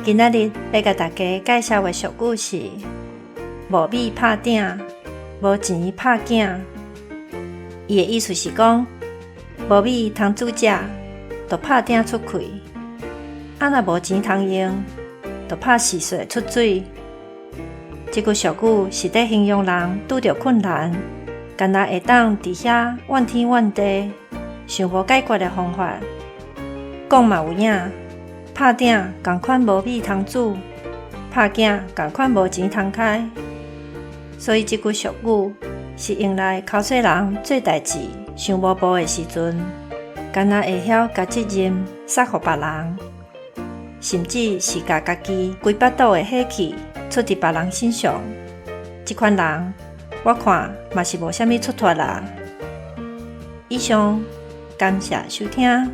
今仔日欲共大家介紹的俗語是：無米拍鼎，無錢拍囝。伊的意思是講，無米通煮食，就拍鼎出氣；啊若無錢通用，就拍蟋蟀出水。這句俗語是咧形容人拄著困難，干焦會當佇遐怨天怨地，想無解決的方法。講嘛有影，拍鼎仝款無米通煮，拍囝仝款無錢通開。所以這句俗語是用來剾洗人做代誌傷無步的時陣，干焦會曉共責任捒予別人，甚至是共家己規腹肚的火氣出佇別人身上。這款人，我看嘛是無啥物出脫啦。以上，感謝收聽。